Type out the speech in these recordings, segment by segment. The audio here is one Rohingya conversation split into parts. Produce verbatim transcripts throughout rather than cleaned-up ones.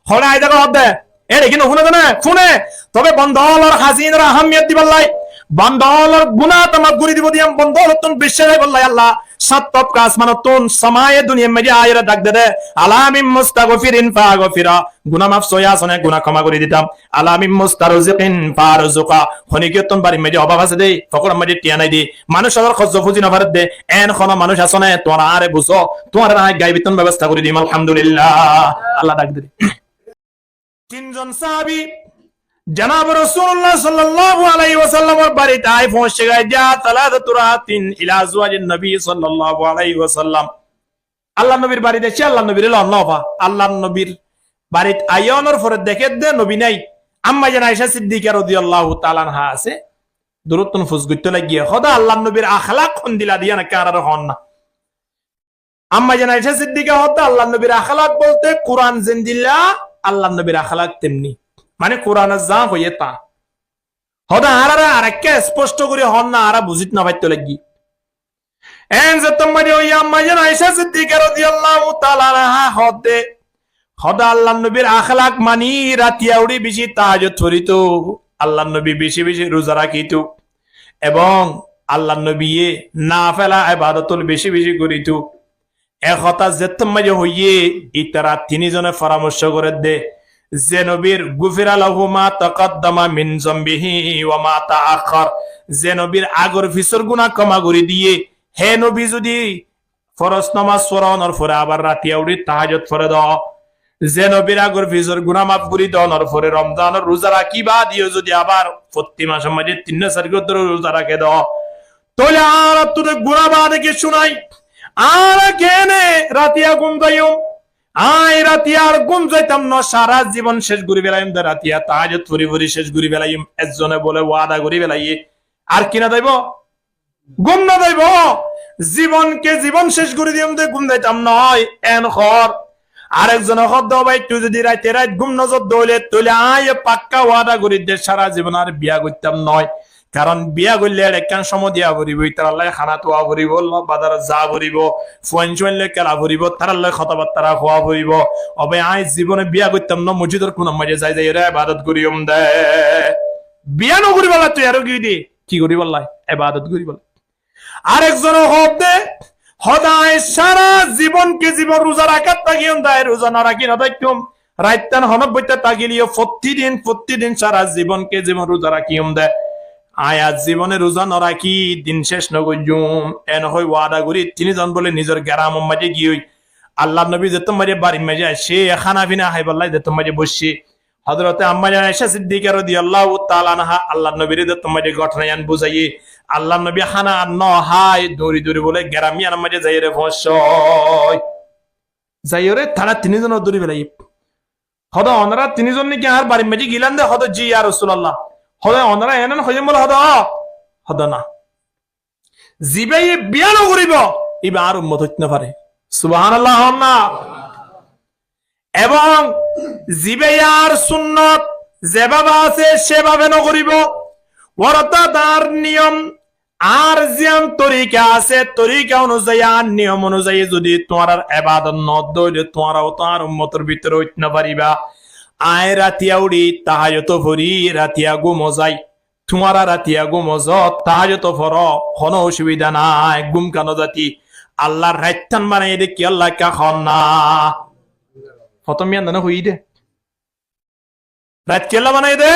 Hoçé aññí dé hoódde. Éçe ki nofúne dé né? Fúne. Tobe bonda ókkolor hasinor ahámmiyot dibálla, bonda ókkolor guná maf gorí dibou de yián bonda ókkolottún biccác faibálla Allah sát tobka asmanottún samaye duniyair maze aiyóre dhak de dé. Ala min mustaghfirin fa aghfira. Guná maf sóiya asóne, guná kóma gorí ditam. Ala min mustarziqin fa arzuqa. Honikiyottún barir maze obab asé dé, fokór maze thiañ nái dé. Manúic ókkolor horzó fúzi nofaredde, en hono manúic asóne, tuáñra añáre buzó, tuáñrare aññí gaibottún bebosta gorí dim, Alhamdulillah. Allah dhak diyé. Tin zon sahabi, janab Rosulullah sallallahu alaihi wasallamor barit aái foóñiccé goi, ja talatatu rahatin ila azwajin nabi sallallahu alaihi wasallam. Allar nobir barit aiccé, Allar nobiré loi nofa. Allar nobir barit aiyónor fore dekédde nobi nái. Ammaizan Aisha Siddika rodiyallahu taala anha asé. Durottún fus goittó laiggé. Hoódde Allar nobir akhlak hondilla de yián ekká añáre hoón na. Ammaizan Aisha Siddika hoódde Allar nobir akhlak bolte Kuran zendilla, Allar nobir akhlak temni. Mane Kuranot za hoiyé ta. Hoódde añáráre arekká esposto gorí hoón na, añára buzít nofaitto laiggí. En zettót maze óiye ammaizan Aisha Siddika rodiyallahu taala anha hoódde, hoódde Allar nobir akhlak mani ratiya uçí bicí tahajjud forito, Allar nobi bicí bicí ruza rakito, ebong Allar nobiye nafela ebadot bicí bicí gorito. E hotá zettót maze hoiyé, ítara tinízone foramorco gorédde, ze nobir gufira lahu ma taqaddama min zambihi wa ma taakhkhar, ze nobir agor fisór guná kóma gorí diyé, hé nobi zodi foros nomaz foronor fore abar ratiya uçí tahajjud fore dé, ze nobir agor fisór guná maf gorí donor fore Romzanor ruza rakí baade yó zodi abar fottí macor maze tinnwá sairgwá dóri ruza raké dé, tóile añárattú dé guná baade kiccú nái. Añára keéne ratiya gúm zaiyum? Aññí ratiya ar gúm zaitam no, sára zibon céc gorí felaiyum dé, ratiya tahajjud fori fori céc gorí felaiyum. Ezzone bóle wada gorí felaiyé. Ar ki no zaibo? Gúm no zaibo. Zibon ke zibon céc gorí diyum dé, gúm zaitam no, en hoór. Arek zone hoódde, ó bái, tui zodi raite rait gúm no zos dé óile, tóile aññí pakka wada gorí dé, sára zibon ar biya goittam no. Karon biya goille eçe ekkán cómot diya foribo, ítarar loi hána tuwa foribo, lo-, bazarot za foribo, fuain-suain loi kela foribo, tarar loi hotábattara howa foribo. Ó bái, aññí zibone biya goittam no, mosjidor kunor maze zai zaiyóre ebadot goríyum dé. Biya no goríbolla tui aró ki dé? Ki goríbolla? Ebadot goríbolla. Arek zone hoódde, hoódde aññí sára zibon ke zibon ruza rakát tákiyum dé, ruza no rakí no táikkúm. Raittán honót boittá tákile yó fottí din, fottí din sára zibon ke zibon ruza rakíyum dé. Aññí ar zibone ruza no rakí din céc no goijjum. En hoi wada gorí tinízon bóle nizor geramor maze giyói. Allar nobi zettót maze barir maze aiccé, hána fina háibolla zettót maze boiccé. Hozorote Ammazan Aisha Siddika rodiyallahu taala anha Allar nobire zettót maze gótona yián buzaiyé. Allar nobi hána ar no hái, dóri dóri bóle geram yiánor maze zaiyóre foóñiccé. Zaiyóre tará tinízonore dóri felaiyé. Hoódde, onora tinízon niki añár barir maze gilán dé? Hoódde, ji ya Rosulallah. Hoódde, onora eén hoiyóm bóle? Hoódde, o. Hoódde, na. Zibáye biya no goríbo, íba añár ummot óit no fare. Subhanallah hoón na. Ebong zibáye añár sunnot zebábe asé, sebábe no goríbo. Ortát añár niyom, añár ziyán torika asé, torika onuzayi, añár niyom onuzayi zodi tuáñrar ebadot no dóile, tuáñra ó añár ummotor bútore óit no faribá. Aññí ratiya uçí, tahajjud forí, ratiya gúmo zai. Tuáñra ratiya gúmo zo, tahajjud foró, honó ocubida nái, gúm kiyá no zati. Allar raittán banaiyé dé kiyólla ekká hoón na. Fotóm yián dé no hoiyí dé. Rait kiyólla banaiyé dé?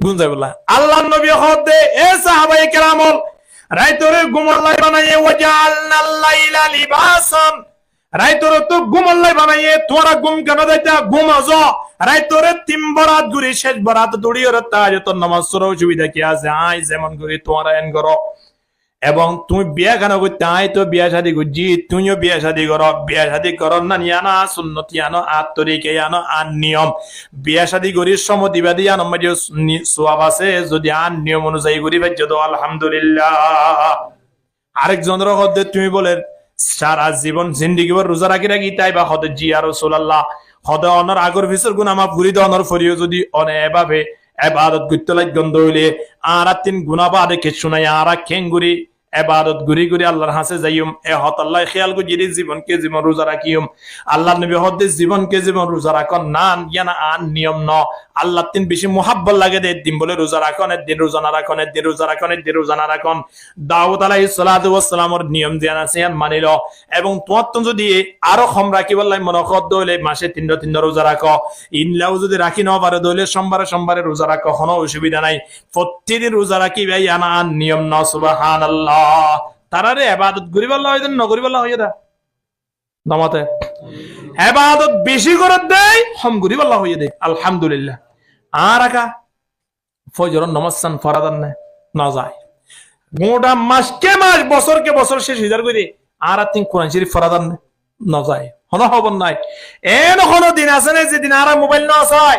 Gúm zaibolla. Allar nobi hoódde, e sahabaye keram ol, raitore gúmolla banaiyé, wa ja'alnal laila libasan. Raitore to gúmolla banaiyé, tuáñra gúm kiyá no zaita, gúmo zo. Raitore tin borat gorí, céc borat uçíyóre tahajjudor nomaz foró, ocubida ki asé? Aññí zemon gorí tuáñra eén goró. Ebong tuñí biya kiyá no goittá, aññí to biya cádi goijjí, tuñí yó biya cádi goró, biya cádi goró na, yián añár sunnot yián, añár torika yián, añár niyom. Biya cádi gorí cómot ibá dé yiánor maze ni-, suwab asé, zodi añár niyom onuzayi gorí faijjó dé, alhamdulillah. Arek zonore hoódde, tuñí bóle sára zibon zindigi bór ruza rakí rakí táiba? Hoódde, ji ya Rosulallah. Hoódde, onor agor fisór guná maf gorí donor foreyó zodi one ebábe ebadot goittó laiggón dé óile, añárattún guná baade kessú nái, añára keéngorí Ebadot gorí gorí Allar hañsé zaiyum. E hotálla híyal goijjé dé zibon ke zibon ruza rakíyum. Allar nobi hoódde zibon ke zibon ruza rakón nan, yían añár niyom no. Allattún bicí muhábbot lage dé, eddin bóle ruza rakón, eddin ruza no rakón, eddin ruza rakón, eddin ruza no rakón. Dawud alaihissalatu wassalamor niyom ziyán asé yían mani lo. Ebong tuáñttún zodi aró hom rakíbolla mone hoó dé óile macé tinnó tinnó ruza rakó. Iín lau zodi rakí no faro dé óile cómbare cómbare ruza rakó, honó osubida nái. Fottí din ruza rakíba yían añár niyom no, subhánallah. Taráre ebadot goríbolla hoiyé dé, no goríbolla hoiyé dé? No maté. Ebadot bicí gorér dé, hom goríbolla hoiyé dé. Alhamdulillah. Añára ká fojoror nomaz san fora zar né? No zai. Goñça mac ke mac, bosór ke bosór céc ói zargói dé, añárattún Kuran Córif fora zar né? No zai. Honó hóbor nái. Eén honó din asé né, zedin añára mobail no sai?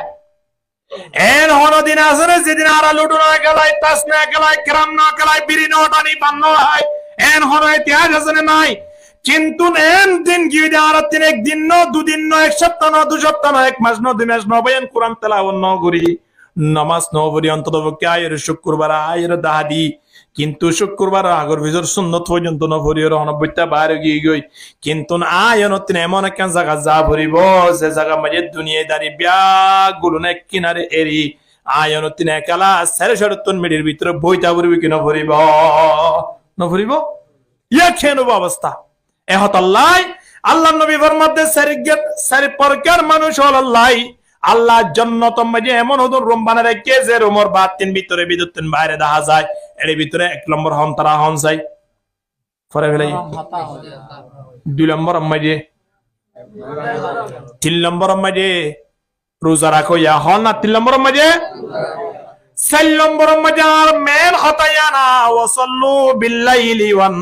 Eén honó din asé né, zedin añára ludo no kélai, tas no kélai, keram no kélai, biri no tani, fan no hái? Eén honó itihas asé né nái? Kintu eén din ki óiye dé, añárattún ek din no, du din no, ek sópta no, du sópta no, ek mac no, dui mac no, bái, eén Kuran telawot no gorí, nomaz no forí, ontoto fokke aiyóre cúkkurbar aiyóre dahá di. Kintu cúkkurbar agor fisor sunnot foijjonto no forí, ór honó boitta baáre giyói goi. Kintu aññí yíanottún emon ekkán zagat za foribó, ze zagar maze duniyadari beggún ek kinare eri, aññí yíanottún ekela sere córottún miçir bútore boita foribó ki no foribó? No foribó? Yá keén óibo obosta? E hotálla Allar nobi formadde, sari ge-, sari porkar manúic ólolla Allar jonnotor maze emon hodún rum banai raikké, ze rumor báttun bútore bútottun baire dahá zai. Ere bútore ek lombor hon, tara hon sai? Fore félaiye. Dui lomboror maze, tin lomboror maze ruza rakó, yá hon na, tin lomboror maze? Sair lomboror maze añár mein hotá yían, wa sallu bil laili wan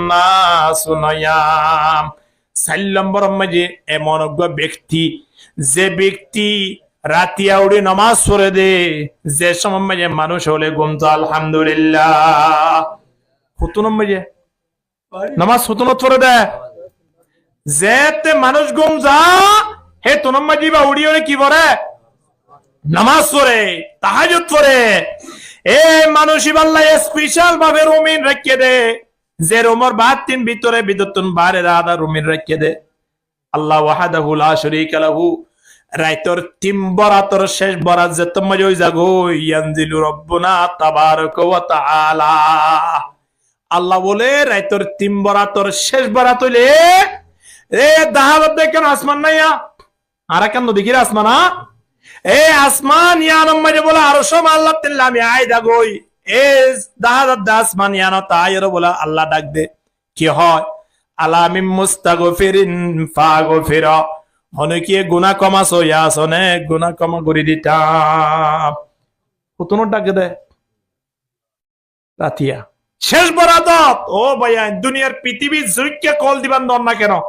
nasu niyam. Sair lomboror maze emon uggwá bekti, ze bekti ratiya uçí nomaz fore dé, ze cómor maze manúic ókkole gúm za, alhamdulillah. Hotúnor maze? Nomaz hotúnot fore dé. Zeéñtte manúic gúm za, hétunor maze íba uçí uçí ki fore? Nomaz fore, tahajjud fore. E manúic íballa especial bábe rumin raikké dé. Ze rumor báttun bútore bútottún baire dahá rumin raikké dé. Allah wahdahu la sharika lahu raitor tin borator céc borat zettót maze ói zagói, yanzilu Rabbuna tabaraka wa taala. Allah bóle, raitor tin borator céc borat óile, e dahá zadde ekkán asman naiya, ar ekkán no dekír asman, a? E asman yíanor maze bóle aró cóma Allattún lami aái zagói. E dahá zadde asman yíanot aiyóre bóle Allah dhak de. Ki hoó? Ala min mustaghfirin faghfira. Honókiye guná kóma sóiya asóne, guná kóma gorí ditam. Hotúnot dhak de. Ratiya. Céc boratot, ó báiyain, duniyar pitibit zuikka kol diban dór na keno.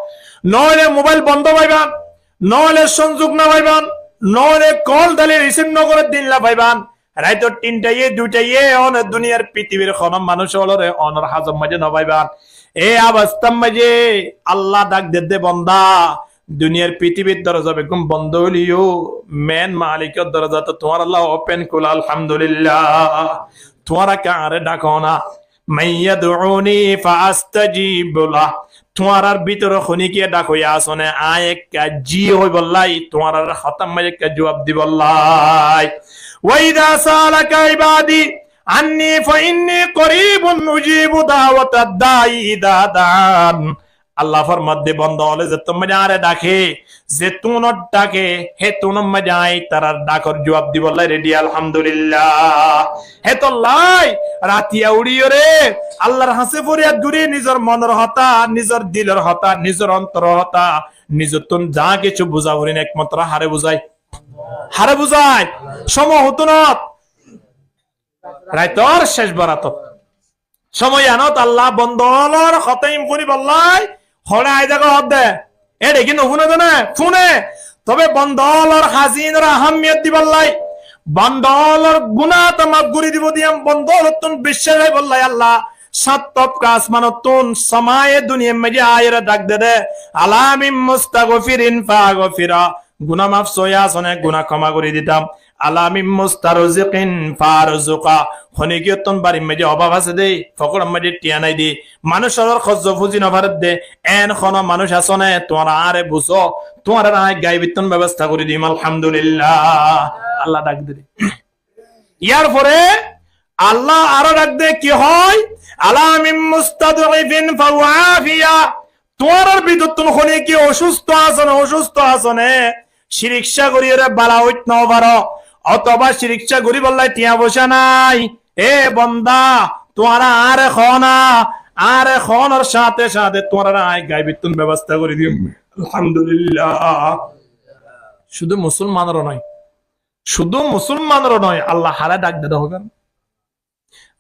Noóile mobail bondó faiban, noóile sonzuk no faiban, noóile kol dile risib no gorer din la faiban. Raitor tintaiye, duitaiye, one duniyar pitibir hono manúic ókkolore onor hazor maze no faiban. E abostar maze Allah dhak der de, bonda, duniyar pitibir doroza beggún bondó óileyo, mein malikor dorozat tuáñralla open kúla, alhamdulillah. Tuáñra ki añáre dhako na? Man yad'uni fa astajiba lah. Tuáñrar bútore honíkiye dhako yá asóne, aññí ekka ji hoibolla, tuáñrar hotár maze ekka juab dibolla. Wa idha sa'alaka ibadi anni fa inni qaribun ujibu da'watad da'i idha da'an. Allah formadde, bonda ókkole zettót maze añáre dhake, zettúnot dhake, hétunot maze aññí tarár dhakor juab dibolla redi, alhamdulillah. Hétolla ratiya uçíyore Allar hañsé foriyad gorí, nizor monor hotá, nizor dilor hotá, nizor ontoror hotá, nizottún za kessú buza forine ekmatro hare buzai? Hare buzai? Cómo hotúnot? Raitor céc boratot. Cómo yíanot Allah bonda ókkolor hotá in fúnibolla hoçé aái zagói hoó de. Éçe ki no fúne de né? Fúne. Tobe bonda ókkolor hazinor ahámmiyot dibolla, bonda ókkolor guná hotá maf gorí dibo de yían bonda ókkolottún biccác óibolla Allah sát tobka asmanottún somaye duniyar maze aiyóre dhak de de. Ala min mustaghfirin faghfira. Guná maf sóiya asóne, guná kóma gorí ditam. Ala min mustarziqin farzuqa. Hone ki ottún barir maze obab asé de, fokotor maze tiya nai de. Manúic ór hozzo fuzi no fare de. En hono manúic asó né, tuáñra añáre buzó. Tuáñrare añí gaibottún bebosta gori dim, Alhamdulillah. Allah dak de. Yar fore Allah aró dak de ki hoó? Ala min mustad'ifin fahuwa afiya. Tuáñrar bútottún hone ki ocusto asó né, ocusto asó né, cirik sa goriyóre bála óit no faro, otóba cirik sa goribolla tiya foicá nai. E bonda, tuáñra añáre hoó na, añáre hoónor sáñte sáñte tuáñrare añí gaibottún bebosta gori dim. Alhamdulillah. Cúdu musolmanor no, cúdu musolmanor no, Allah hare dak de de hogan.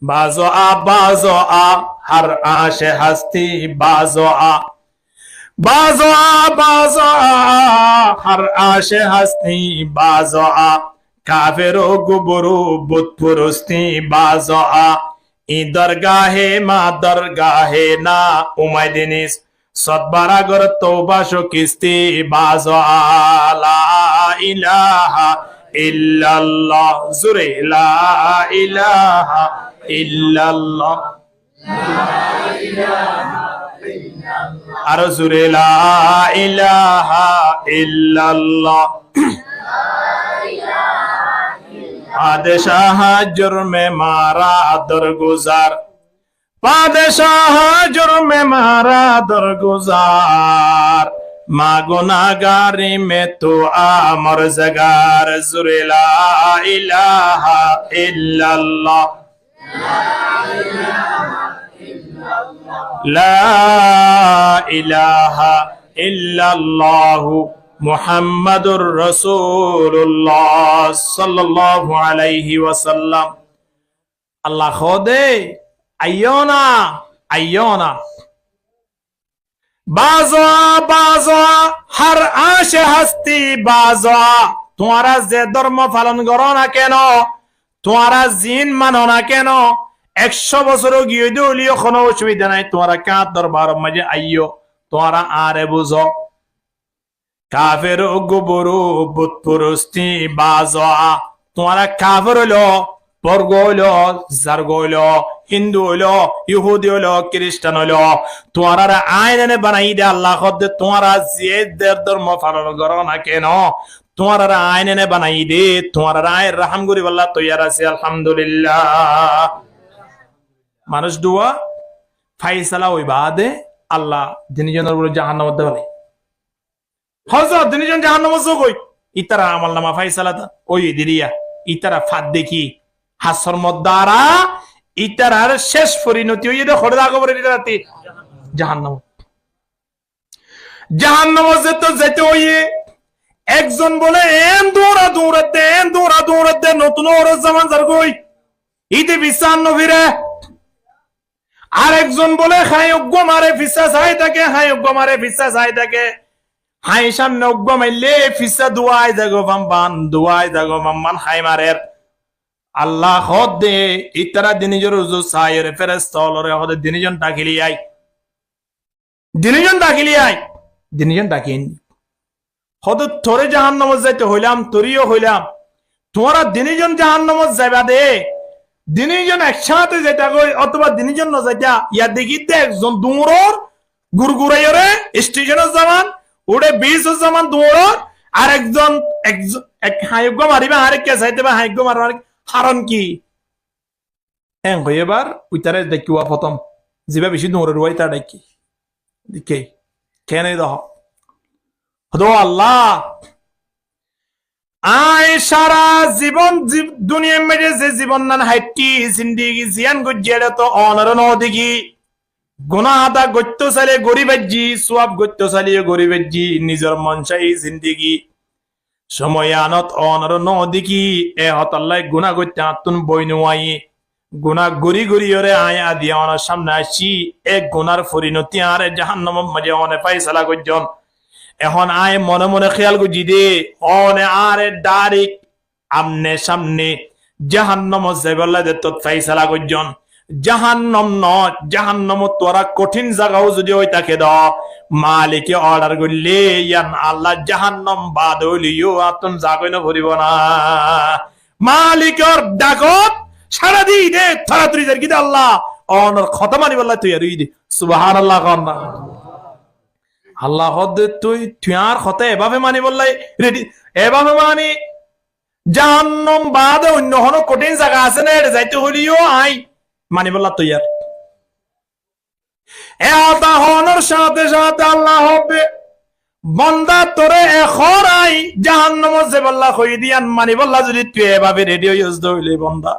Bazo a, bazo a, har ashe hasti bazo a. Bazo a, bazo a, har ashe hasti bazo a. Kafer o guburu but purusti bazo a. I dargahe ma dargahe na umaidinis. Sotbar agor touba shokisti bazo a. La ilaha illallah. Zure la ilaha illallah. Aró zure la ilaha illallah. Padshah jurme mara dorguzar. Padshah jurme mara dorguzar, ma gunahgari mein tu a morzegar. Zure la ilaha illallah. La ilaha illallah Muhammadur Rasulullah sallallahu alaihi wasallam. Allah hoó de, aiyó na, aiyó na. Bazo a, bazo a, har ashe hasti bazo a. Tuáñra ze dormo falon goró na keno, tuáñra zin mano na keno, ekcó bosór ói giyé de óileyo hono ocubida nai, tuáñra ki añár dorbaror maze aiyó, tuáñra añáre buzó. Kafer o guburu but purusti bazo a. Tuáñra kafer óilo, borgo óilo, zargo óilo, Hindu óilo, Yahudi óilo, Kiristan óilo, tuáñrare añí ene banaiyi de Allah hoó de, tuáñra ze der dormo falon goró na keno, tuáñrare añí ene banaiyi de, tuáñrare añí rahám goribolla toiyar así, Alhamdulillah. Manúic duwa faisala ói baade Allah dinijonor uore jahannamot de félai. Hozor dinijon jahannamot zogói, ítara amolnama faisala ta óiye diriya, ítara fadde ki, hasor moddara, ítarar céc forinoti óiye de, hoçé zagói fore ítara ti? Jahannamot. Jahannamot zeto zaito óiye, ekzon bole en dura dura de, en dura dura de, notun oro zaman zargói, íte fissá no fire. Ar ekzon bole hañi uggúa mare fissá sai táke, hañi uggúa mare fissá sai táke. Hañi samne uggúa maille fissá duwa ai zagói famban, duwa ai zagói famban hañi marer. Allah hoó de, ítara dinijor uzu saiyóre feresta ólore hoó de, dinijon dakili ai. Dinijon dakili ai, dinijon daki ain. Hoó de tore jahannamot zaito hoilam, toreyó hoilam. Tuáñra dinijon jahannamot zaiba de, dinijon eksáñte zaitagói, otoba dinijon no zaita. Yar dekí de ekzon duñror, gurguraiyóre, isteconor zaman, uçe bisor zaman duñror, ar ekzon, ekzon, ek hañi uggúa mariba, ar ekka saiteba hañi uggúa mariba, ar ek, haron ki? En hoiye bar, uitare daikki wa fotom. Ziba beci duñror wa itare daikki. Daikki. Kene doho. Hoó de Allah. Añí sara zibon, zib-, duniyar maze ze zibon nan haitti, zindigi ziyan goijjí, ére to onore no deki. Guna hata goitto saile gori faijjí, suwab goitto saile gori faijjí, nizor mon cai zindigi. Somoi anot onore no deki, e hotálla guna goitte añáttun boi no aiyé. Guna gori gori yóre añí aziya onor samne aiccí, e gunar forinoti añáre jahannamor maze one faisala goijjon. Ehón añí mone mone kéyal goijjí de, one añáre dairek amne samne jahannamot zaibolla dettót faisala goijjon. Jahannam no, jahannamot tuáñra kothin zaga ó zodi ói táke de, malike order goille yián Allah jahannam bad óileyo añáttun zagói no foribo na. Malikor dhakot sára diyí de, toratori zargói de Allah, onor hotá manibolla toiyar óiye de. Subhánallah hoór na. Allah hoór de tui, tui añár hotá ebabe manibolla redi, ebabe mani jahannam baade oinno hono kothín zaga asé né, ére zaito hoileyó añí manibolla toiyar. E hotá hoónor sáte sáte Allah hoór de, bonda, toré ehón añí jahannamot zaibolla hoiyí de yián manibolla zodi tui ebabe redi óiyos de óile bonda,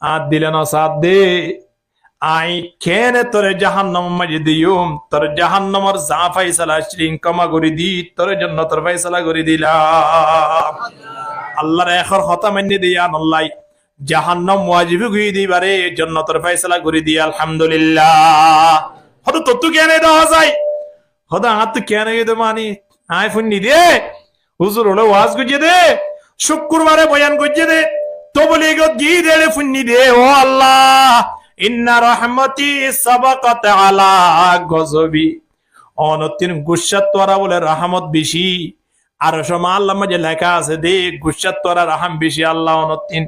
añár dile no saá de, añí keéne toré jahannamor maze diyum, tor jahannamor za faisala asé yián koma gorí di, toré jonnotor faisala gorí dilam. Allar ehón hotá mainné de yiánolla jahannam wajib ói giyé de ibáre jonnotor faisala gorí diye, alhamdulillah. Hoó de tottú keéne de hoó zai? Hoó de añáttu keéne de mani, añí fúinni de, huzur ókkole waz goijjé de, cúkkurbare boyan goijjé de, tobligot giyí de, ére fúinni de, ó Allah, inna rahmati sabaqat ala gozobi. Onottún guccát tuáñra bóle rahmot beci, Arcor mallar maze leká asé de, guccát tuáñra rahám beci Allah onottún.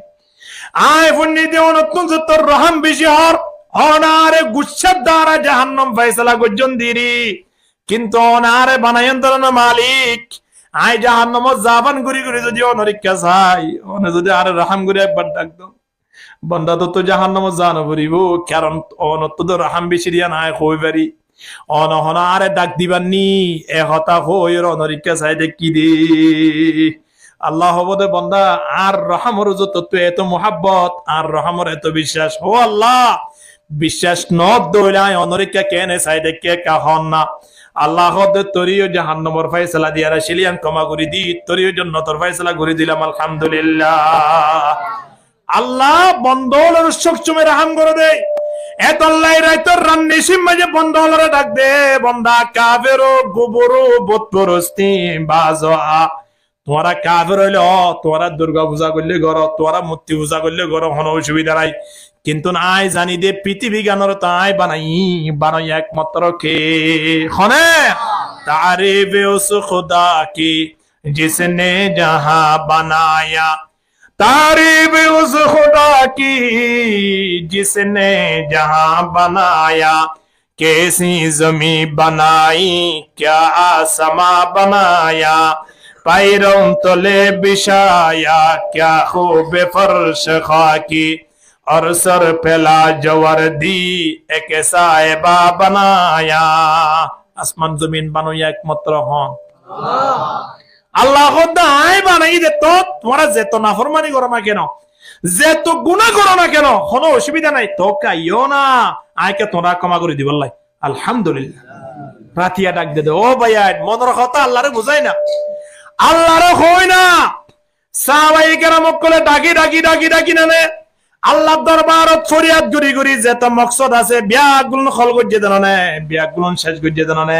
Añí fúinni de onottún zotó rahám beci hoór, one añáre guccár duara jahannam faisala goijjón diri. Kintu one añáre banaiyón de no Malik. Añí jahannamot zaban gorí gorí zodi onor ikká sai, one zodi añáre rahám gorí ekbar dhak do. Bonda, tottú jahannamot za no foribó, karon onottú to rahám beci de yián añí hoi fari. One hono añáre dhak dibar ni, e hotá hoór onor ikká sai de ki de. Allah hoór de, bonda, añár rahámor uzu tottú eto muhabbot, añár rahámor eto biccác. Ó Allah, biccác no de óile añí onor ikká keéne sai de ki ekka hoón na. Allah hoór de, toré yó jahannamor faisala diyar asíl yián koma gorí di, toré yó jonnotor faisala gorí dilam, alhamdulillah. Allah bonda ókkolore sob somoi rahám goré de. Etolla e raitor ranni cín maze bonda ókkolore dhak de, bonda, kafero, guburu, butporosti, bazo a. Tuáñra kafer óile, ó, tuáñra durga puza goille goró, tuáñra murti puza goille goró, hono osubida nai. Kintu añí zani de, pitibi ganor to añí banai, banai ekmatro ke? Hone? تعریف اس خدا کی جس نے جہاں بنایا، تعریف اس خدا کی جس نے جہاں بنایا، کیسی زمین بنائی، کیا آسماں بنایا، پیروں تلے بچھایا، کیا خوب فرش خاکی، اور سر پہ لاجوردی، ایک سائبہ بنایا۔ Asman zomin banoiya ekmatro hon? Allah hoór de, añí banaiyí de, to tuáñra zeto naformani goró na keno, zeto guná goró na keno, hono osubida nai, to kaiyó na, añí ke tuáñra koma gorí dibolla. Alhamdulillah. Ratiya dhak de de, ó bái, añí monor hotá Allare buzái na, Allare hoói na. Sahabaye keram ókkole dhaki, dhaki, dhaki, dhaki nane, Allar dorbarot foriyad gorí gorí zeto moksod asé, biyaggulun hol goijjé de nane, biyaggulun cec goijjé de nane.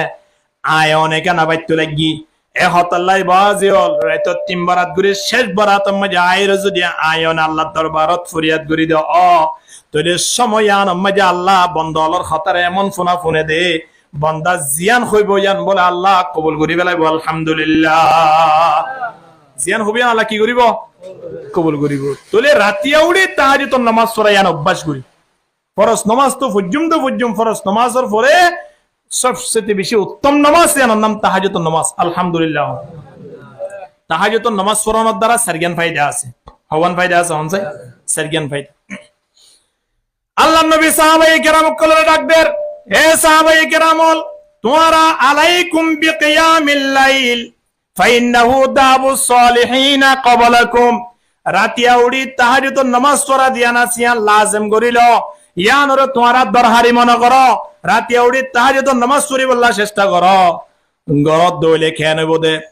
Añí one kena baittú laiggí. E hotálla bázi ókkol, raitor tin borat gorí cec borator maze añíre zodi añí one Allar dorbarot foriyad gorí de, ó, tóile somoi yiánor maze Allah bonda ókkolor hotáre emon funa fune de, bonda ziyán hoibo yián bóle Allah kobul gorí felaibo, alhamdulillah. Ziyán hoibo yián Allah ki goríbo? Kobul goríbo. Tóile ratiya uçí tahajjudor nomaz fora yián obbác gorí. Foros nomaz to foijjum to foijjum, foros nomazor fore sobse beci uttom nomaz, yiánor nam tahajjudor nomaz. Alhamdulillah. Tahajjudor nomaz foranor duara sairgán faida asé. Hoggwán faida asé, hon sai? Sairgán faida. Allar nobi sahabaye keram ókkolore dhak der, e sahabaye keram ókkol, tuáñra عليكم بقيام الليل، فإنه دأب الصالحين قبلكم. Ratiya uçí tahajjudor nomaz fora de yián asé, yián lazem gorí lo. Yiánore tuáñra dorhari mone goró. Ratiya uçí tahajjudor nomaz foribolla cesta goró. Goró de óile keén óibo de?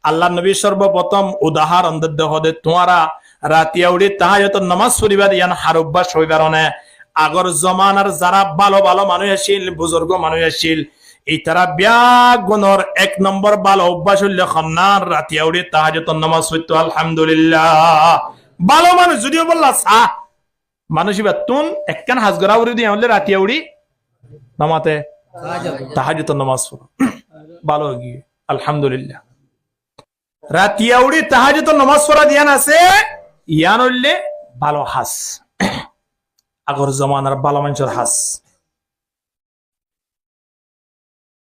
Allar nobi sorboprotom udahoron de de hoó de, tuáñra ratiya uçí tahajjudor nomaz foriba de yián har obbác ói faro né? Agor zomanar zara bála bála manúic accíl, buzurgo manúic accíl, Ítara biyaggúnor ek nombor bála obbác óilde honnán, ratiya uçí tahajjudor nomaz foitto, alhamdulillah. Bála manúic zudi óibolla saá, manúic íbattún ekkán ham gorá foribó de, yían óilde ratiya uçí nomate tahajjudor nomaz fora. Bála óigiyoi, alhamdulillah. Ratiya uçí tahajjudor nomaz fora de yían asé, Yián óilde bála ham. Agor zomanar bála maincór ham.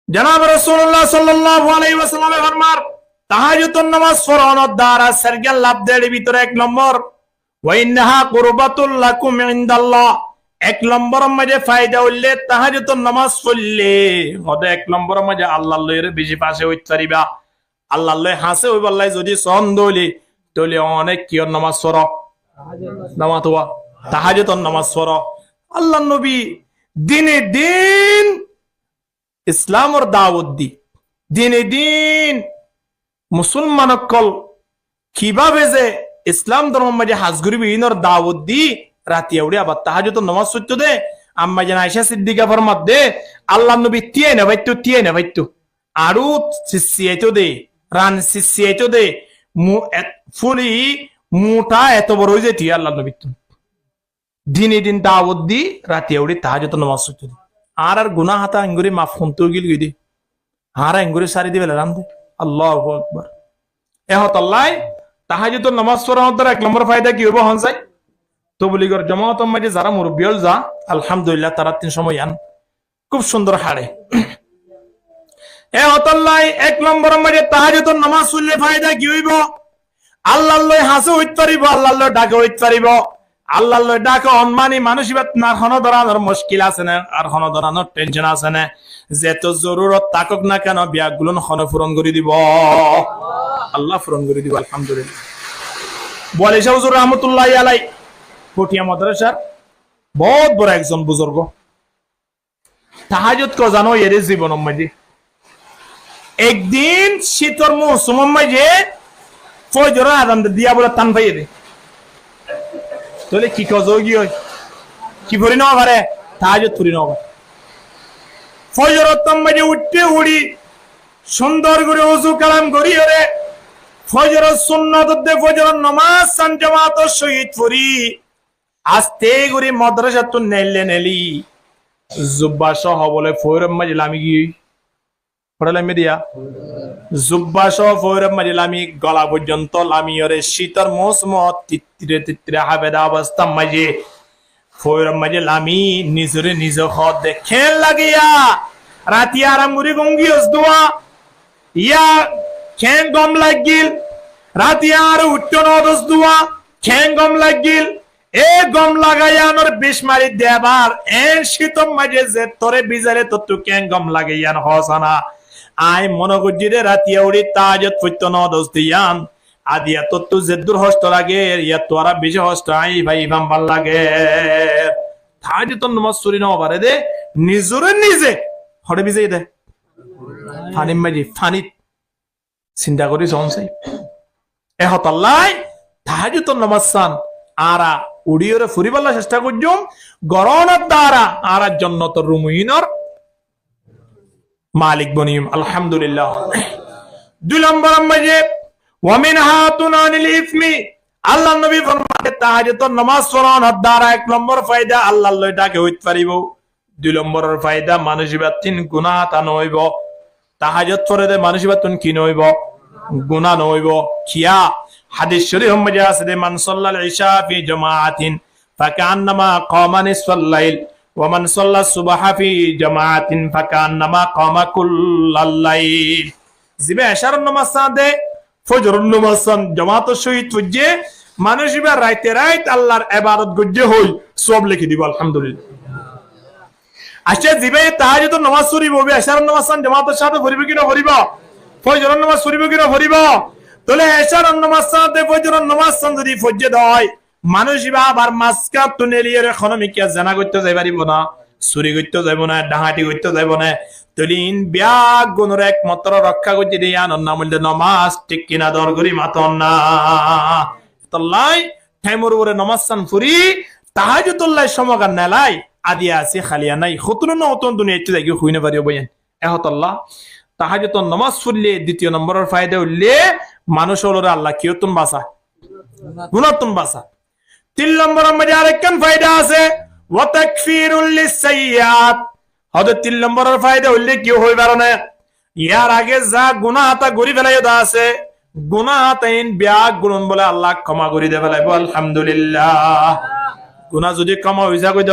Janab Rosulullah sallallahu alaihi wasallame formar, tahajjudor nomaz foronor dara sairgán laf de, er bútore ek lombor, "Wa innaha qurbatun lakum indallah." Ek lomboror maze faida óilde tahajjudor nomaz foille, hode ek lomboror maze Allar loi beci fase óit fariba. Allar loi hase óibar lagi zodi sóon de óile, tóile onek kiyór nomaz foro? Nomaz tuwa, tahajjudor nomaz foro. Allar nobi dine din Islamor dawot di, dine din musolman ókkol kibábe ze Islam dormor maze ham goribo, inor dawot di, ratiya uçí abar tahajjudor nomaz foitto de. Amma zan Aisha Siddiqa formar de, Allar nobi tiyai no faitto, tiyai no faitto. Añçu sissi aito de, ran sissi aito de, mu-, et-, fuli muta eto boro ói zaito Allar nobittún. Dine din dawot di, ratiya uçí tahajjudor nomaz foitto de. Añárar guná hata engori maf hontu gil goi de. Añára engori sári di felailám de. Allahu Akbar. E hotálla tahajjudor nomaz foronor dara ek lombor faida ki óibo hon sai? Tobligor jomator maze zara murubbi ókkol za, alhamdulillah, tarattún somoi yián kúb cúndor haçe. E hotálla ek lomboror maze tahajjudor nomaz foille faida ki óibo? Allar loi hase óit faribo, Allar loi dhake óit faribo. Allar loi dhake on mani manúic ibattún ar hono dóranor muckil asé né, ar hono dóranor tension asé né, zeto zorurot tákok na keno, biyaggulún hone furon gori dibo? Allah furon gori dibo, alhamdulillah. Buwali Shah Huzur rahmatullahi alai, Potiya madrasar bout boro ekzon buzurgo. Tahajjud ko zano yere zibonor maze. Ek din cítor mousumor maze fojoror azan de diya bole tan faiye de. Tóile ki kozo giyói? Ki fori no fare? Tahajjud fori no fare. Fojoror maze uiththé uçí, cúndor gori uzu kalam gori ore, fojoror sunnot de fojoror nomaz san jamator sóhit fori, aste gori madrasattún neille neli, zubba sóho bole foiror maze lami giyói. Fore lami diya. Zubba sóho foiror maze lami, gola foijjonto lami ore, cítor mousumot tittire tittire háfeda obostar maze, foiror maze lami, nizore nize hoó de, "Keén lageiya? Rati aram gori gúm giyos duwa? Iya, keén gom laggil? Rati añáre uiththó no dos duwa? Keén gom laggil?" E gom laga yiánor bic mari debar, en cítor maze ze tore bizaile tottú keén gom lage yián hoós na. Añí mone goijjí de ratiya uçí tahajjud foitto no dos de yián, adiya tottú zeddur hosto lager, yattu aró beci hosto añí fai fán bal lager. Tahajjudor nomaz fori no fare de, nizore nize hore bizai de. Fanir maze, fanit. Sinta gori soón sai. E hotálla tahajjudor nomaz san añára uçí ore foribálla cesta goijjum, goronor dara añára jonnotor rum inor malik boniyum, alhamdulillah. Dui lomboror maze, "Wa minha tunanil ismi." Allar nobi formar de, tahajjudor nomaz foronor dara ek lombor faida Allar loi dhake óit faribo. Dui lomboror faida, manúic ibattún guná hata no óibo. Tahajjud fore de manúic ibattún ki no óibo? Guná no óibo. Kiyá? Hadis corifor maze asé de, "Man sallal isha fi jamaatin fakaannama qama nisfal lail, wa man sallas subha fi jamaatin fakaannama qama kullal lail." Ziba ecár nomaz san de, fojoror nomaz san jamator sóhit foijje, manúic iba raite rait Allar ebadot goijje hoi, sóob leki dibo, alhamdulillah. Accá, ziba tahajjudor nomaz foribo, ecár nomaz san jamator sáte foribo ki no foribo? Fojoror nomaz foribo ki no foribo? Tóile ecár nomaz sáte fojoror nomaz san zodi foijje de hoi, manúic iba abar mazkattún eli ore hono mikká zena goittó zai faribo na, suri goittó zaibo na, dhahañti goittó zaibo na. Tóile in biyaggúnore ekmatro rokká goijje de yiánor nam óilde nomaz, thík ki na? Dor gori maton na. Tólla thaimor uore nomaz san fori, tahajjudor lai somogan nelai, adiya asé, haliya nai, hotún no hotún duniyaittú zai giyói hoi no faribo boyan. E hotálla tahajjudor nomaz foille ditiyo lomboror faida óilde manúic ókkolore Allah kiyottún basa? Gunáttún basa. Tin lomboror maze arekkán faida asé, "Wa takfirul lissayyiat." Hode tin lomboror faida óilde ki hoi faro né? Yar age za guná hata gori felaiyo de asé, Guná hata in biyaggún bóle Allah kóma gorí de félaibo, alhamdulillah. Guná zodi kóma ói zagói de,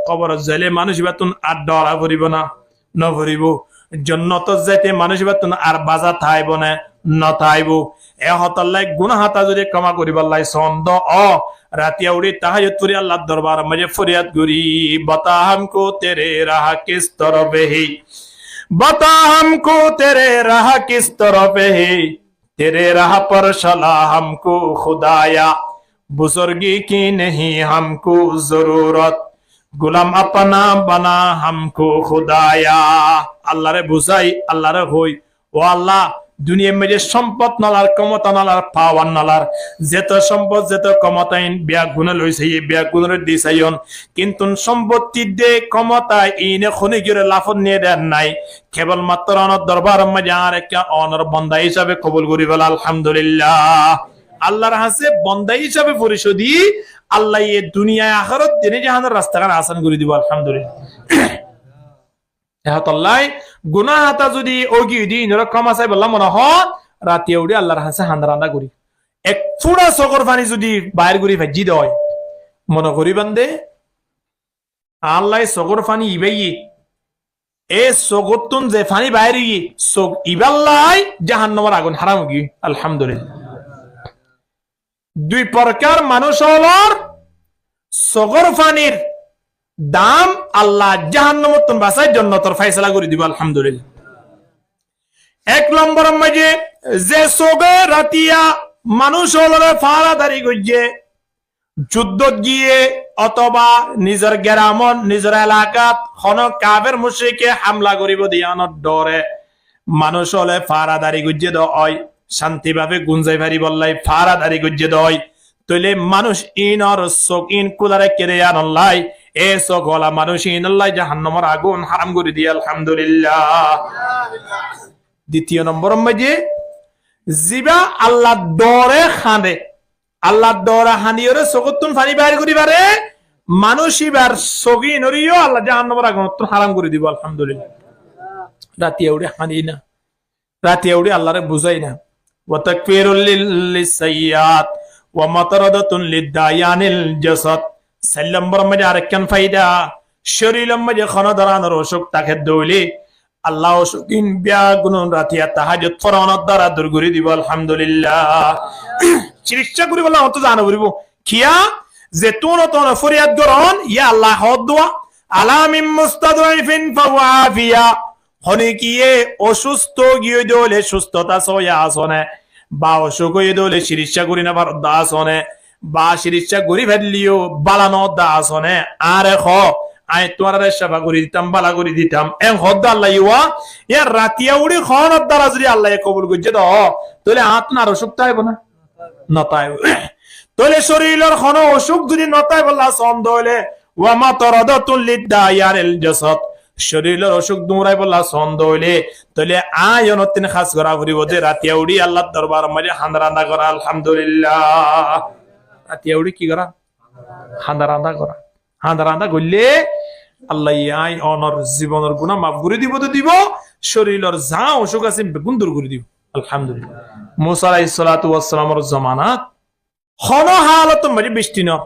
kóborot zaile manúic ibáttun ar dóra foribó né? Noforibó. Jonnotot zaite manúic ibáttun ar baza táibo né? Notáibo. E hotálla guná hata zodi kóma goríballa sóon de, ó, ratiya uçí tahajjud fori Allar dorbaror maze foriyad gorí, بتا ہم کو تیرے راہ کس طرف ہے، بتا ہم کو تیرے راہ کس طرف ہے، تیرے راہ پر چلا ہم کو خدایا، بزرگی کی نہیں ہم کو ضرورت، غلام اپنا بنا ہم کو خدایا۔ Allaré buzái, Allaré hoói, ó Allah, duniyar maze cómpot nolar, kómota nolar, pawar nolar, zeto cómpot, zeto kómota in biyaggúne loi saiyé, biyaggúnore di saiyón, kintu cómpottir de kómota ine honigiyóre lafot niye der nái, kebol mattor onor dorbaror maze añáre ekka onor bonda hísabe kobul gorí fela, alhamdulillah. Allar hañsé bonda hísabe foriso di, Allaye duniyai ahérat dine jahanor rastakán asán gorí dibo, alhamdulillah. E hotálla guná hata zodi ói giyé de inore kóma saibolla mone hoó, ratiya uçí Allar hañsé hañda rañda gorí ek fúça sogór faní zodi bair gorí faijjí de ói, mone goríban de, Allai sogór faní ibáye, e sogóttun ze faní bair óiye, sog ibállai jahannamor agun háram óigiyoi, alhamdulillah. Dui forkar manúic ólor sogór fanir dam Allah jahannamottun basái jonnotor fáisala gorí dibo, alhamdulillah. Ek lomboror maze ze sogé ratiya manúic ólore fáradari goijjé, juddot giyé otóba nizor geramot, nizor elakat honó kafer mucrike hamla goríbo de yíanor dóre manúic óle fáradari goijjé de ói, cánti bafe gúmzai faribállai fáradari goijjé de ói, tóile manúic inor sog in kúla raikké de yíanollai, e sog ola manúic inollai jahannamor agun háram gorí diye, alhamdulillah. Ditiyo nomboror maze zibá Allar dóre hañde, Allar dóre hañdiyóre sogóttun faní bair gorí fare, manúic ibar sogínoreyó Allah jahannamor agunottun háram gorí dibo, alhamdulillah. Ratiya uçí hañdi na, ratiya uçí Allaré buzái na. وتكفير لل-، للسيئات ومطردة للداعي عن الجسد. Sair lomboror maze arekkán faida, córilor maze honó dóranor ocúk táke de óile, Allah ocúk in biyaggún ratiya tahajjud foronor dara dur gorí dibo, alhamdulillah. Cikiccá goríbolla hontú zana foribó. Kiyá? Zettún tuáñra foriyad goron, ya Allah, hoó de, ألا من مستضعف فهو عافية. Hone kiyé ocústo giyói de óile custota sóiya asó né, ba ocúk óiye de óile cikiccá gorí no farodde asó né, ba cikiccá gorí failleyó bála no ódde asó né, añáre hoó, añí tuáñrare cefa gorí ditam, bála gorí ditam, en hoó de Allaye. Yá ratiya uçí hoónor dara zodi Allaye kobul goijjé de hoó, tóile añáttun ar ocúk táibo né? Notáibo. Tóile córilor honó ocúk zodi notáibolla sóon de óile, ومطردة للداعي عن الجسد. Córilor ocúk duñraibólla sóon de óile, tóile aññí yíanottún hás gorá foribó de ratiya uçí Allar dorbaror maze hañda rañda gorá, alhamdulillah. Ratiya uçí ki gorá? Hañda rañda gorá. Hañda rañda goillé Allaye aññí onor zibonor guná maf gorí dibo de dibo, córilor zaá ocúk asé beggún dur gorí dibo, alhamdulillah. Musa aláihis salatu wassalamor zomanat honó halotor maze bicti no.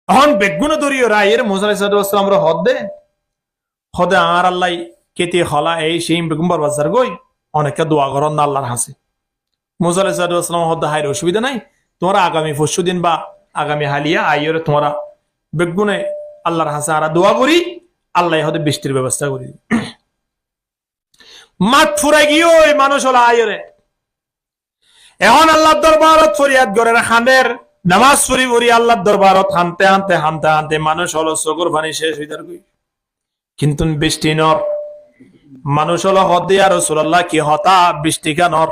Ehón beggúne dóri óre aiyóre Musa aláihis salatu wassalamore hoó de, hoó de, añárar lai kéti hola ei sei beggún borbad zargói, onekke dua gorón na Allar hañsé. Musa aláihis salatu wassalam hoó de, háire, ocubida nái, tuáñra agami foiccu din ba agami haliya aiyóre tuáñra beggúne Allar hañsé añára dua gorí, Allaye hoó de bictir bebosta gorí. Mat furai giyói manúic óla aiyóre. Ehón Allar dorbarot foriyad gorer, hañder, nomás fori fori Allar dorbarot hañte hañte, hañte hañte manúic ólor sógor faní céc ói zargói. Kintu bicti nor. Manúic óle hoó de, "Ya Rosulallah, ki hotá, bicti kiyá nor?"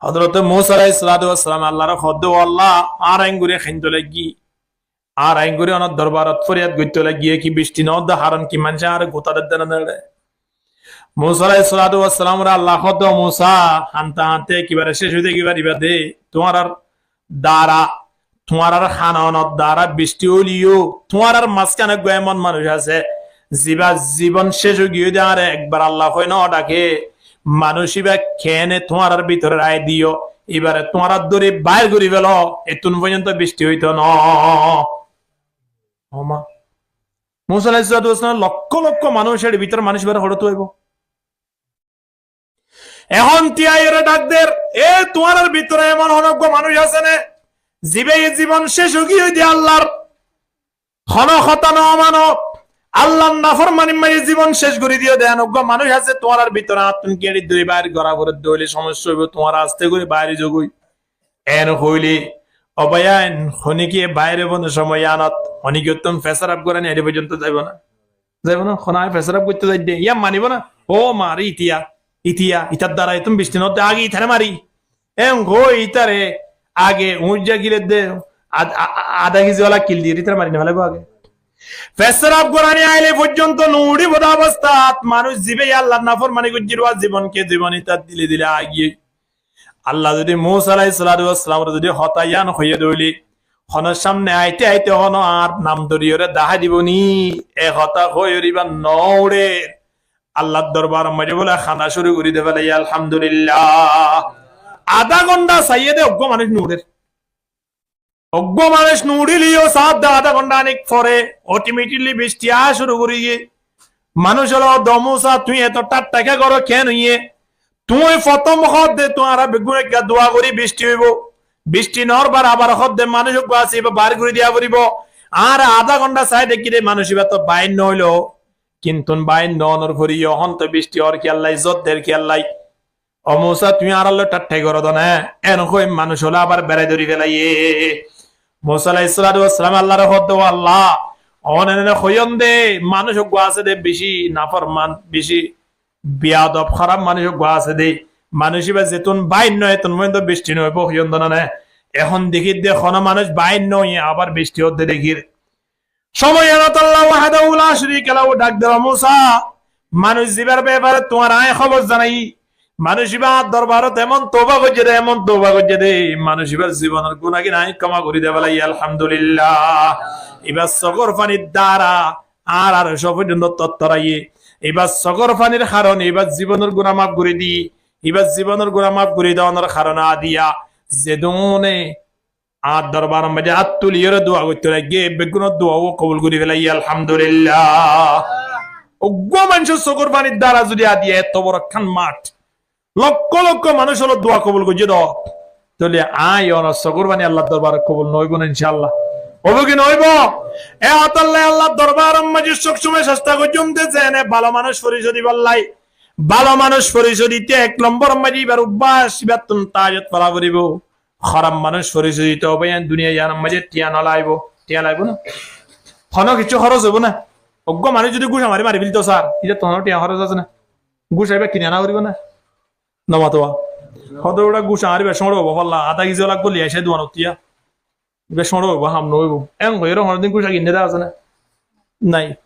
Hozrote Musa aláihis salatu wassalame Allare hoó de, "Ó Allah, añára enggori háinto laiggí." Añára enggori onor dorbarot foriyad goitto laiggí, ki bicti no de haron ki maincé añáre gutá dedde na nede. Musa aláihis salatu wassalamore Allah hoó de, "Musa, hañte hañte ekebare céc ói de ekebare ibá de, tuáñrar dara, tuáñrar hanonor dara bicti óileyo, tuáñrar mazkane eggúa emon manúic asé, ziba zibon céc ói giyói de añáre ekbar Allah hoi no dake, Manúic íba keéne tuáñrar bútore raái diyó, íbare tuáñra dóri baáir gorí félo, ettún foijjonto bictí óito noó. Ó ma. Musa alaihissalatu wassalam lokkó lokkó manúic, ér bútore manúic íbare hoçé tuaibó. Ehón tiyaiyoré dhak der, e tuáñrar bútore emon honó uggúa manúic asé né, zibe e zibon céc ói giyói de Allar honó hotá no mano, Allar naformanir maze zibon céc gorí diyó de, en uggúa manúic asé tuáñrar bútore? Añttún keñçi dóri baáir gorá foré de óile somossá óibo, tuáñra asté gorí baáir ói zogói. En hoilé, ó báiyain, honíkiye baáir óibo no somoi iánot, honíkiyottún fesáf goráni aile foijjonto zaibó na? Zaibó na? Hone añí fesáf goitté zai de, yián manibó na? Ó mari itiya, itiya, itar dara ettún bictí no de, age itare mari. En hoi itare age uñijja kil de, ad-, a-, a-, adá kezi wala kil diyóre itare mari no félaibo age. Fesáf goráni aile foijjonto no uçíbo de obostát, manúic zibe Allar naformani goijjé, zibon ke zibon itar dile dile aigiyói. Allah zodi Musa alaihissalatu wassalamore zodi hotá yián hoiyé de óile, honó samne aite aite honó añár nam dóriyoré dahái dibo ni, e hotá hoiyóre íba no uçér. Allar dorbaror maze bóle hana cúru gorí de félaiye, alhamdulillah. Adá gonthá saiyé de, uggúa manúic no uçér. Uggúa manúic no uçíleyó saádde adá gonthá anik fore, otometikli bictí aá cúru gorí giyé. Manúic ókkole hoó de, Musa, tuñí eto thattha kiyá goró, keén óiye? Tuñí fottóm hoódde tuáñra beggúne ekká dua gorí bictí óibo. Bictí no ór bar abar hoódde manúic uggúa asé, íba baáir gorí diya foribó. Añára adá gonthá sai dekí de manúic íba to baáir no óilo. Kintu baáir no ónor foreyó ehón to bictí ór kiyólla, zot der kiyólla. Ó Musa, tuñí añárar loi thatthai goró de né? En hoi manúic ókkole abar berai dóri félaiye. Musa alaihissalatu wassalame Allare hoódde, ó Allah, one ene hoiyón de, manúic uggúa asé de bicí naforman, bicí biyadob, háraf manúic uggúa asé de. Manúic íba zettún baáir no óiye ettún foijjonto bictí no óibo hoiyón de né? Ehón dekír de honó manúic baáir no óiye abar bictí ódde dekír. Somoi iánot Allah wahdahu la sharika lahu dhak der, ó Musa, manúic zibar befare tuáñre añí hóbor zanai. Manúic íba añár dorbarot emon touba goijjé de, emon touba goijjé de, manúic íbar zibonor gunágin añí kóma gorí de félaiyi, alhamdulillah. Íbar sókor fanir dara añár arcó foijjonto tottoraiyé. Íbar sókor fanir harone íbar zibonor guná maf gorí di. Íbar zibonor guná maf gorí donor harone adiya zedune añár dorbaror maze át tuliyóre dua goittó laiggé, beggúnor dua ó kobul gorí félaiye, alhamdulillah. Uggúa manúicor sókor fanir dara zodi adiya etó boro ekkán math, lokkó lokkó manúic ókkole dua kobul goijjé de, tóile añí onor sókor fani Allar dorbarot kobul no óibo né, incáallah? Óibo ki no óibo? E hotálla Allar dorbaror maze sob somoi cesta goijjum de, zeéne bála manúic forico dibolla, bála manúic forico dite ek lombor maze íbar ubbác, íbattún tahajjud fora foribo. Háraf manúic forico dito óibo, yián duniya yiánor maze tiañ no laibo, tiañ laibo na? Honó kessú hóros óibo na? Uggúa manúic zodi gúca mari mari félto sar, ítattú honó tiañ hóros asé na? Gúca íba kini ana foribo na? No mato ba. Hoto uçá gúca mari bec cóñço óibo, falla adá kezi lagbo, loi aicé duanottú ya. Íba cóñço óibo, ham no óibo. En hoiyóre honódin gúca kinné de asé na? Nai.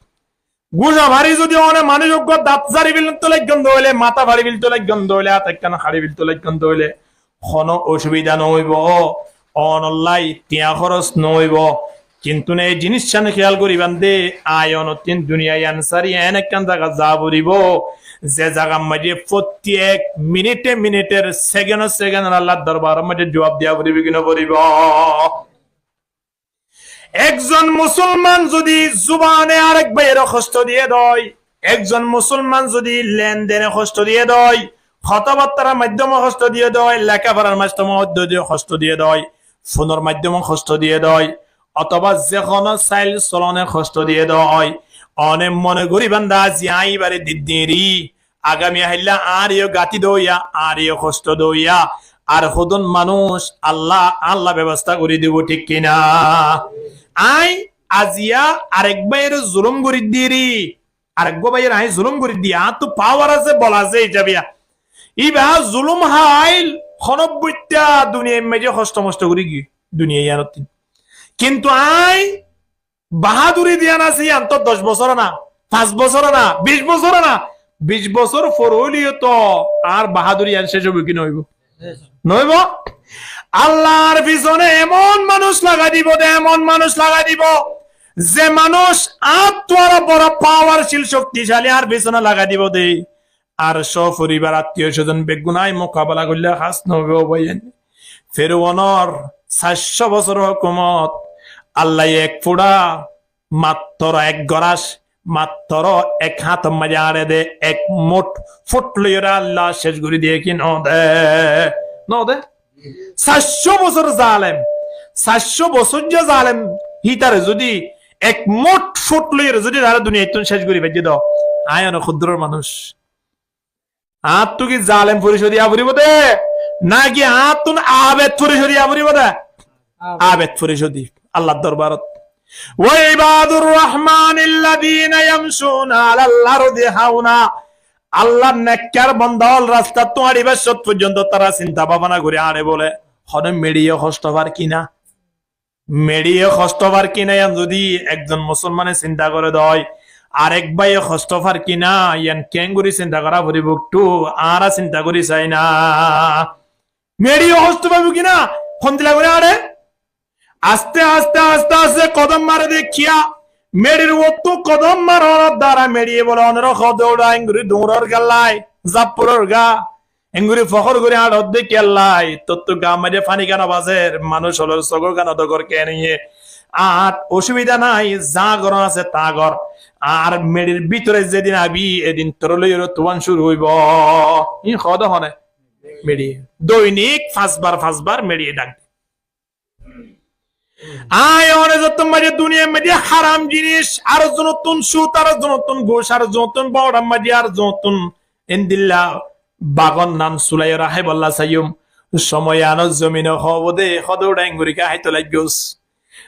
Gúca mari zodi one manúic uggúa dat zari félto laiggón de óile, matá fari félto laiggón de óile, át ekkán haçi félto laiggón de óile, honó ocubida no óibo, onolla tiañ hóros no óibo. Kintu e jiníccán kéyal goríban de, añí onottún duniya yián sári en ekkán zagat za foribo, ze zagar maze fottí ek minite minitor, sekendor sekendor Allar dorbaror maze juab diya foribo ki no foribo? Ekzon musolman zodi zubane arek báiyore hosto diye de ói, ekzon musolman zodi lendene hosto diye de ói, hotábattar maiddome hosto diye de ói, lekáforar maiddome hosto diye de ói, fonor maiddome hosto diye de ói, otóba ze honó sail solone hosto diye de ói, one mone goríban de aijja añí íbare di deri, agami hailla añáre yó gati doiya, añáre yó hosto doiya, ar hodún manúic Allah, Allah bebosta gorí dibo, thík ki na? Añí aijja arek báiyore zulum gorí deri, arek báiyore añí zulum gorí di, añáttu pawar asé, bol asé hísabe. Íba zulum háil, honó boitta duniyair maze hosto mosto gorí giyé, duniya yiánottún. Kintu añí baháduri diyan asé, yián to doc bosór na, fañs bosór na, bic bosór na, bic bosór fore óileyo to añár baháduri yián céc óibo ki no óibo? No óibo. Allar fisone emon manúic lagai dibo de, emon manúic lagai dibo, ze manúic añáttu aró boro pawarcil, cokticali añár fisone lagai dibo de. Ar só foribar attiyo sozon beggún ai mukabela goille hás no óibo báiyain. Feruonor sair cót bosór hókumot, Allaye ek fura, mattro ek gorác, mattro ek háñtor maze añçe de, ek muth fut loiyóre Allah céc gorí diye ki no de? No de. Sair cót bosór zalem, sair cót bosór ze zalem, hítare zodi ek muth fut loiyóre zodi tare duniyaittún céc gorí faijje de, añí one kudduror manúc. Añáttu ki zalem forisod iya foribo de? Naki añáttun abed forisod iya foribo de? Abed. Abed forisod. Allar dorbarot. وعباد الرحمن الذين يمشون على الأرض هونا. Allar nekkar banda ól rastattú añçibar cót foijjonto tara sinta bábana gorí añçe bóle. Hono meçiye hosto far ki na? Meçiye hosto far ki na, yián zodi ekzon musolmane sinta gore de ói, arek báiye hosto far ki na, yián keéngorí sinta gora foribó, ektu añára sinta gorí sai na. Meçiye hosto faibo ki na, hondilla gorí añçe. Aste aste aste aste kodom mare de kiyá, meçir uottú kodom maronor dara meçiye bóle onore hoó de uçá, engorí duñror gallai, zappuror ga. Engorí fokór gorí añçor de kiyólla, tottú gaa maze faní gán no bazer, manúc ólor sogór gán no dogor keéne. Añár osubida nái, za gorón asé ta gor. Ar meçir bútore zedin aibi, edin toré loiyóre tuwán cúru óibo. Iín hoó de hone? Meçiye. Doinik fañsbar fañsbar meçiye dhak de. Añí one zottót maze duniyair maze haram jinis, ar zonottún sút, ar zonottún guc, ar zonottún boçar maze, ar zonottún endilla bagor nam sulaiyóre háibolla saiyum. Somoi anor zomine hoóbo de, hoó de uçá engorí ki háito laiggós.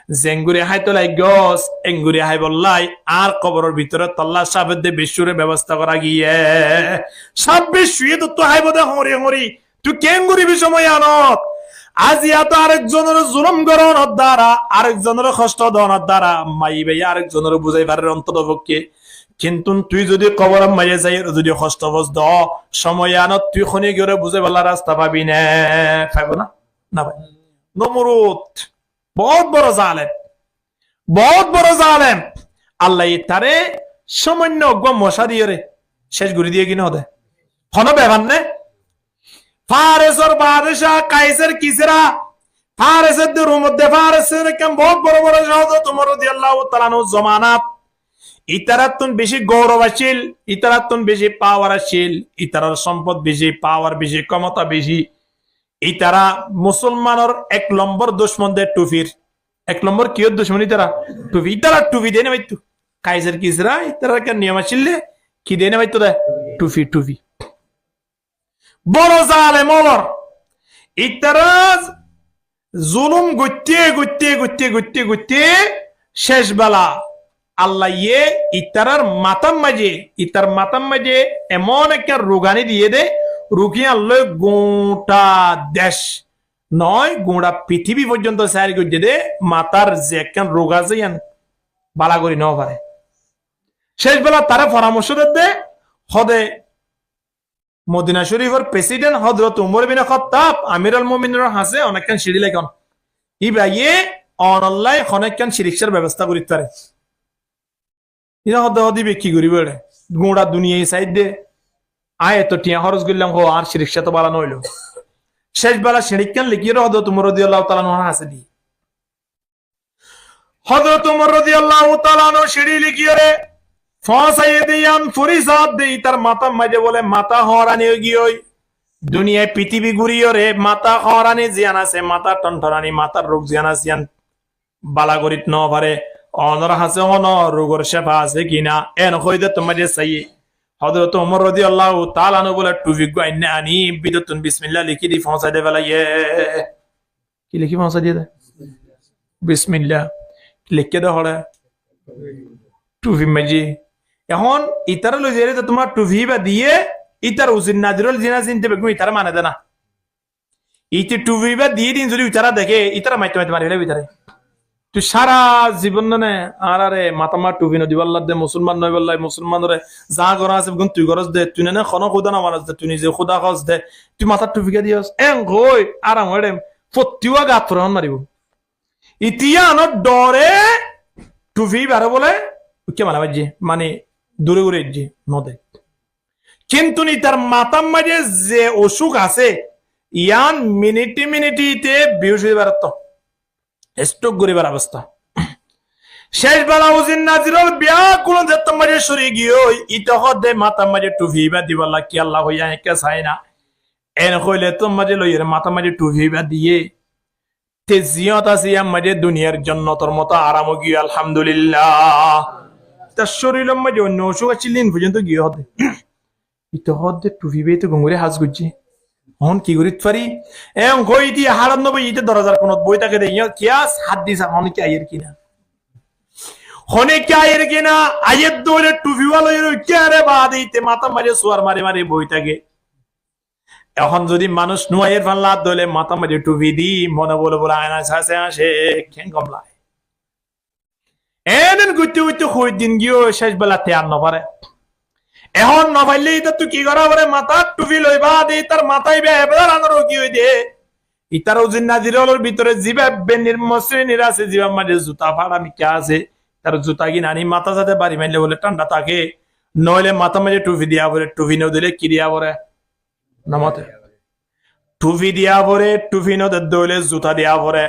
Ze engorí háito laiggós, engorí háibolla añár koboror bútore tolla cáfedde biccúre bebosta gora giyé. Cáf biccuye tottú háibo de hoñri hoñri. Tui keén goribi somoi anot? Aziya to arek zonore zulum goronor dara, arek zonore hosto donor dara, maiyafuaye arek zonore buzai farer ontoto fokke. Kintu tui zodi koboror maze zaiyóre zodi hosto fos do, somoi anot tui honigiyore buzaiballa rasta faibi ne? Faibo na? No faibo. Nomrud, bout boro zalem. Bout boro zalem. Allaye tare samanno uggwá moca diyóre céc gorí diye ki no de? Hono befar ne? Faresor badca Kaiser Kisra, Faresor de Rumor de Faresor ekkán bout boro boro cóhor Hozrot Umar rodiyallahu taala anhu zomanat. Itarattún beci gourob accíl, itarattún beci pawar accíl, itarar sompot beci, pawar beci, kemota beci. Itara musolmanor ek lombor ducmon de tufir. Ek lombor kiyór ducmon itara? Tufi. Itara tufi de no faitto. Kaiser Kisra, itarar ekkán niyom accíl de, ki de no faitto de? Tufi, tufi. Boro zalem ólor. Itara zulum goitte, goitte, goitte, goitte, goitte, céc bela Allaye itarar matar maze, itar matar maze emon ekkán rug aní diye de, rug yián loi guñça dec noi, guñça pithibi foijjonto sair goijje de, matar ze ekkán rug asé yián bala gorí no fare. Céc bela tare foramorco der de, hoó de, Modina Corifor president Hozrot Umar ibne Hottab, Amirul Muminor hañsé onekkán siçí lekón. Íbaye onolla honekkán siríkcar bebosta gorí fare. Ira hoó de, hoó de íba ki goribo ere? Gura duniyai saidde, añí eto thiañ hóros goillám, hoó, añár siríkca to bála no óilo. Céc bela siçíkkán lekíyore Hozrot Umar rodiyallahu taala anhur hañsé diye. Hozrot Umar rodiyallahu taala anhu siçí lekíyore foóñsaiye de, yián fori saádde, itar matar maze bóle mata hoorani óigiyoi. Duniyai pithibi guriyore mata hoorani ziyán asé, mata thonthonani, matar rug ziyán asé, yián bala gorit no fare. Onor hañsé hono rugor cefa asé ki na? En hoi de tuáñra saiye. Hozrot Umar rodiyallahu taala anhu bóle tufi gua ainne aní, bitottún bismillah lekí di foóñsai de félaiye. Ki lekí foóñsai diye de? Bismillah. Lekí de hoçé? Tufir maze. Ehón itare loi zaiyóre de tuáñra tufi íba diye, itar uzir nadir óil ziyán asé inte beggún itare mane de na. Ite tufi íba diye din zodi itara deké, itara maite maite mari félaibo itare. Tui sára zibon dóne añárare matar maze tufi no dibar ladde, musolman no óibar ladde, musolmanore za gorón asé beggún tui goros de, tui nene hono kúda no manos de, tui nize kúda hos de, tui matar tufi kiyá diyos? En hoi aram óiçem, fottí wá gat fore hon maribo. Ite yiánor dhore tufi íbare bóle uikká mela maijje, mane dure gori aijje, no de. Kintu itar matár maze ze ocúk asé, iyan miniti miniti ite biyuc ói faretto. Estok goribar obosta. Céc bela uzir nazir ól biyakkún zettór maze córi giyói, ite hoódde matár maze tufi ibá dibolla ki Allah hoiye, añí ekká sai na. En hoile zettór maze loiyóre matár maze tufi ibá diye. Te ziyót asé, iyár maze duniyar jonnotor moto aram ói giyói, alhamdulillah. Tar córilor maze oinno ocúk accíl, in foijjonto giyói hoódde. Ite hoódde tufi ibá ite gom gorí ham goijjé. Ehón ki gorít fari? Ehón hoi diye háçot no boiyé, ite dorazar kunot boi táke de, iyó kiyá háddis, ehón ki aiyér ki na? Hone ki aiyér ki na? Aiyér de óile tufi wala loiyóre uiththé, are baade ite matár maze suar mari mari boi táke. Ehón zodi manúic no aiyér fán lage de óile matár maze tufi di, mone bole bole aina sase asé, ken gom lage. Enen goitte goitte hoi din giyói, céc bela te ar no fare. Ehón no faille itattú ki gora fore? Matát tufi loi baade itar matá ibá ebedar anor ói giyói de. Itar uzir nazir ólor bútore zibá bennir mosrinir asé, zibár maze zuta fára mikká asé, itar zutagín aní matár sáte bari maille bole thánda táke. Noóile matár maze tufi diya fore, tufi no dile ki diya fore? No mate. Tufi diya fore, tufi no de de óile zuta diya fore.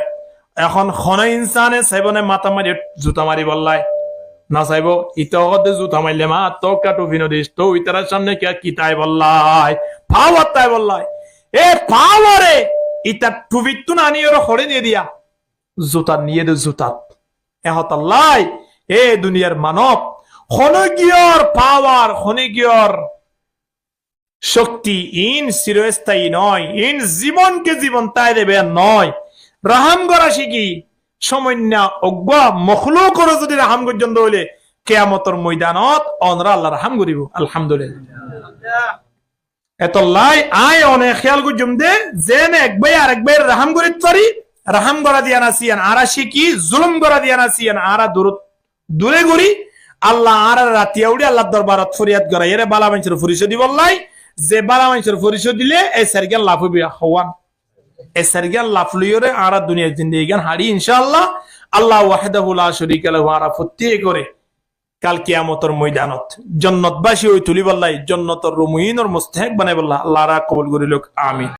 Ehón hono insane saibo né matár maze zuta maribálla? No saibo. Ite hoódde zuta maille ma, tóu ekká tufi no dis, tóu itarar samne kiyá ki táibolla? Pawar táibolla. E paware itar tufittún aníyore hoçé niye diya? Zutat niye de, zutat. E hotálla, e duniyar manob, honogiyór pawar, honogiyór cókti, iín cirostáyi noó, iín zibonke zibon tái de beén noó. Rahám gora cíki, cómoinna uggúa moklukore zodi rahám goijjón de óile, kiyamotor moidanot onora Alla rahám goribó. Alhamdulillah. Etollá añí one kéyal goijjúm de, zeéne ek báiye arek báiyore rahám gorít fari, rahám gora de yián asé yián añára cíki, zulúm gora de yián asé yián añára duré dure gorí, Alla añáráre ratiya uçí Allar dorbarot foriyad goraiyére bála maincór forisói dibolla, ze bála maincór forisói dile e sairgán laf óibo, hoón. E sairgán laf loiyóre añára duniyar zindigigán haçí, incá Allah, Allah wahdahu la corika lahu añára fottí ekore kal kiyamotor moidanot jonnotbaci ói tulíbolla, jonnotor rumuinor mustahek banaibólla Allah añáráre kobul gorí louk. Amin.